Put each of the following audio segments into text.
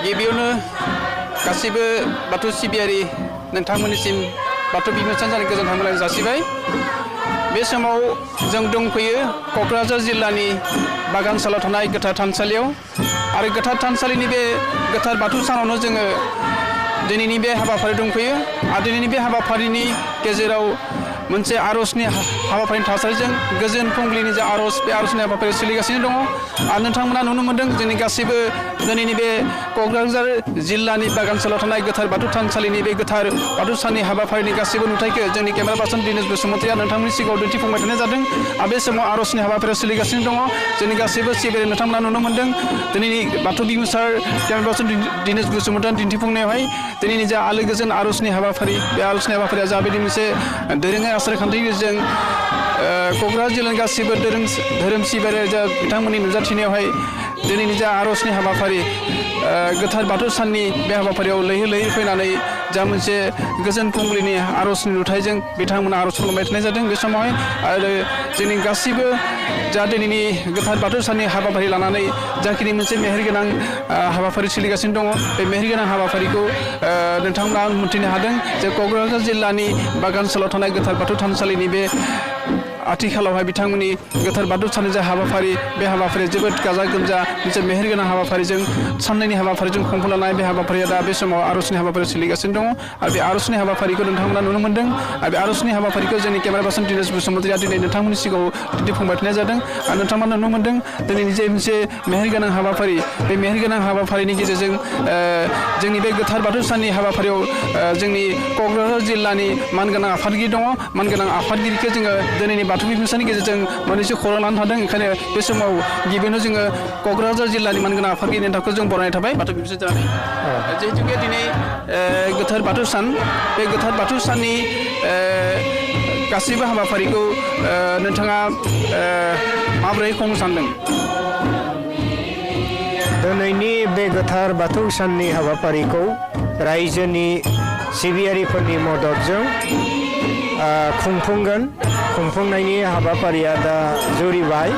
गिबियावनो गासैबो बाथौ सिबियारि नोंथांमोननिसिम बाथौ बिमुं सानजानि गोजोन हामलायनाय जासिबाय। बे समाव जों दंफैयो क'क्राझार जिल्लानि बागानसालाव थानाय गोथार थानसालियाव आरो गोथार थानसालिनि बे गोथार बाथौ सानावनो जोङो दिनैनि बे हाबाफारि दंफैयो आरो दिनैनि बे हाबाफारिनि गेजेराव मोनसे आर'जनि हाबाफारिनि थासारिजों गोजोन फुंबिलिनि जा आर'ज बे आर'जनि हाबाफारिया सोलिगासिनो दङ आरो नोंथांमोना नुनो मोन्दों जोंनि गासैबो दिनैनि बे क'क्राझार जिल्लानि बागानसालाव थानाय गोथार बाथौ थानसालिनि बे गोथार बाथौ साननि हाबाफारिनि गासैबो नुथायखौ जोंनि केमेरा पार्सन दिनेश बसुमतारिया नोंथांमोननि सिगाङाव दिन्थिफुंबाय थानाय जादों आरो बे समाव आर'जनि हाबाफारिया सोलिगासिनो दङ। जोंनि गासैबो सिबियारि नोंथांमोना नुनो मोन्दों दिनैनि बाथौ बिमुसार केमेरा पार्सन दिनेश बसुमतारिया दिन्थिफुंनायावहाय दिनैनि जा आलो गोजोन आर'जनि हाबाफारि बे आर'जनि हाबाफारिया जाबायदि मोनसे दोरोङारि आसार खान्थिनि गेजेरजों क'क्राझार जिल्लानि गासैबो धोरोम सिबियारि जा बिथांमोननि नुजाथिनायावहाय दिनैनि जा आर'जनि हाबाफारि गोथार बाथौ साननि बे हाबाफारियाव लैहोर लैहोर फैनानै जा मोनसे गोजोन फुंबिलिनि आर'जनि नुथायजों बिथांमोना आर'ज खालामबाय थानाय जादों बे समावहाय आरो जोंनि गासैबो जा दिनैनि गोथार बाथौ साननि हाबाफारि लानानै जाखिनि मोनसे मेहेरगोनां हाबाफारि सोलिगासिनो दङ बे मेहेरगोनां हाबाफारिखौ नोंथांमोना मोन्थिनो हादों जे क'क्राझार जिल्लानि बागानसालाव थानाय गोथार बाथौ थानसालिनि बे आथिखालावहाय बिथांमोननि गोथार बाथौ साननि जा हाबाफारि बे हाबाफारिया जोबोद गाजा गोमजा मोनसे मेहेरगोनां हाबाफारिजों साननैनि हाबाफारिजों खुंफुंजानाय बे हाबाफारिया दा बे समाव आर'जनि हाबाफारि सोलिगासिनो दङ आरो बे आर'जनि हाबाफारिखौ नोंथांमोना नुनो मोन्दों आरो बे आर'जनि हाबाफारिखौ जोंनि केमेरा पार्सन दिनेश बसुमतारिया दिनै नोंथांमोननि सिगाङाव दिन्थिफुंबाय थानाय जादों आरो नोंथांमोना नुनो मोन्दों दिनैनि जे मोनसे मेहेरगोनां हाबाफारि बे मेहेरगोनां हाबाफारिनि गेजेरजों जोंनि बे गोथार बाथौ साननि हाबाफारियाव जोंनि क'क्राझार जिल्लानि मानगोनां आफादगिरि दङ मानगोनां आफादगिरिखौ जोङो दिनैनि बाथौ बिमुंसारनि गेजेरजों मोननैसो खौरां लानो हादों ओंखायनो बे समाव गिबियावनो जोङो क'क्राझार जिल्लानि मानगोनां आफादगिरि नेताखौ जों बरायनाय थाबाय बाथौ बिमुंसार जानानै जिहेतुके दिनै गोथार बाथौ सान बे गोथार बाथौ साननि गासैबो हाबाफारिखौ नोंथाङा माबोरै खुंनो सानदों? दिनैनि बे गोथार बाथौ साननि हाबाफारिखौ रायजोनि सिबियारिफोरनि मददजों खुंफुंनायनि हाबाफारिया दा जुरिबाय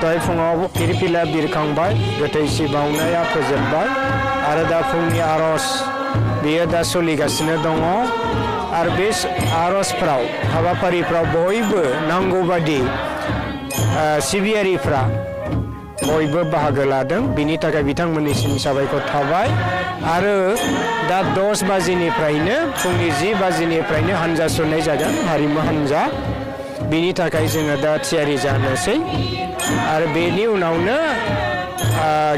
दहाय फुङाव फिरफिला बिरखांबाय गोथैसि बावनाया फोजोबबाय आरो दा फुंनि आर'ज बेयो दा सोलिगासिनो दङ आरो बे आर'जफ्राव हाबाफारिफ्राव बयबो नांगौबादि सिबियारिफ्रा बयबो बाहागो लादों बिनि थाखाय बिथांमोननिसिम साबायखर थाबाय आरो दा 10 बाजिनिफ्रायनो फुंनि 10 बाजिनिफ्रायनो हानजा सुरनाय जागोन हारिमु हानजा बिनि थाखाय जोङो दा थियारि जानोसै आरो बेनि उनावनो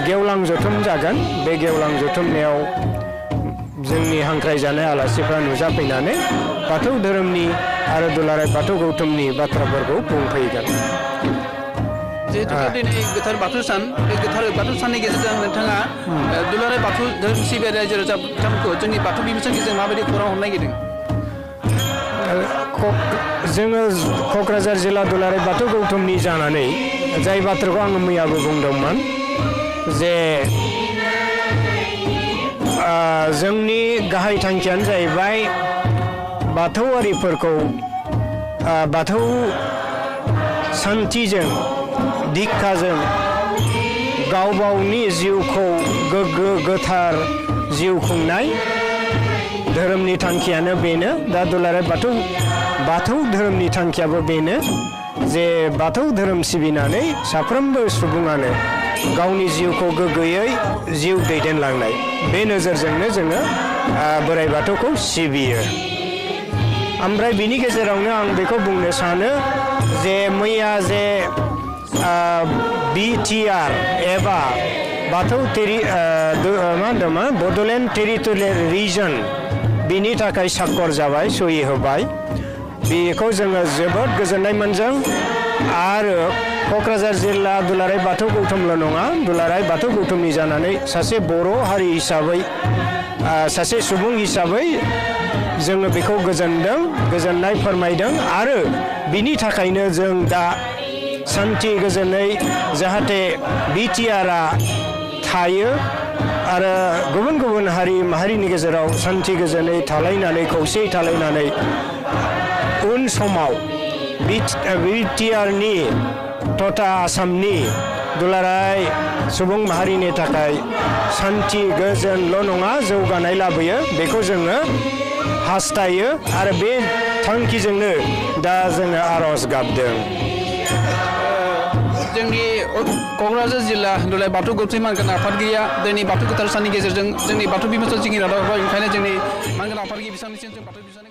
गेवलां जथुम जागोन बे गेवलां जथुमनायाव जोंनि हांख्रायजानाय आलासिफ्रा नुजाफैनानै बाथौ धोरोमनि आरो दुलाराय बाथौ गौथुमनि बाथ्राफोरखौ बुंफैगोन। जिहेतु दिनै गोथार बाथौ सान बे गोथार बाथौ साननि गेजेरजों नोंथाङा दुलाराय बाथौ धोरोम सिबियारि रायजो राजा बिथांमोनखौ जोंनि बाथौ बिमुंसारनि गेजेरजों माबायदि खौरां हरनो नागिरदों? जोङो क'क्राझार जिल्ला दुलाराय बाथौ गौथुमनि जानानै जाय बाथ्राखौ आङो मैयाबो बुंदोंमोन जे जोंनि गाहाय थांखियानो जाहैबाय बाथौआरिफोरखौ बाथौ सान्थिजों दिक्षाजों गाव गावनि जिउखौ गोग्गो गोथार जिउ खुंनाय धोरोमनि थांखियानो बेनो दा दुलाराय बाथौ धोरोमनि थांखियाबो बेनो जे बाथौ धोरोम सिबिनानै साफ्रोमबो सुबुङानो गावनि जिउखौ गोग्गोयै जिउ दैदेनलांनाय बे नोजोरजोंनो जोङो बोराइ बाथौखौ सिबियो। ओमफ्राय बिनि गेजेरावनो आं बेखौ बुंनो सानो जे मैया जे BTR एबा बाथौ बड'लेण्ड टेरिटरियेल रिजन बिनि थाखाय साक्कर जाबाय सहि होबाय बेखौ जोङो जोबोद गोजोननाय मोनदों आरो क'क्राझार जिल्ला दुलाराय बाथौ गौथुमल' नङा दुलाराय बाथौ गौथुमनि जानानै सासे बर' हारि हिसाबै सासे सुबुं हिसाबै जोङो बेखौ गोजोननाय फोरमायदों आरो बिनि थाखायनो जों दा सान्थि गोजोनै जाहाथे BTR-आ थायो आरो गुबुन गुबुन हारि माहारिनि गेजेराव सान्थि गोजोनै थालायनानै खौसेयै थालायनानै उन समाव BTR-नि तथा आसामनि दुलाराय सुबुं माहारिनि थाखाय शान्ति गोजोनल' नङा जौगानाय लाबोयो बेखौ जोङो हास्थायो आरो बे थांखिजोंनो दा जोङो आर'ज गाबदों। जोंनि क'क्राझार जिल्ला दुलाराय बाथौ गौथुम मानगोनां आफादगिरिया दिनै बाथौ गोथार साननि गेजेरजों जोंनि बाथौ बिमुंसार जिंगिनायाव ओंखायनो जोंनि मानगोनां आफादगिरि बिथांनिसिम जों बाथौ बिसानि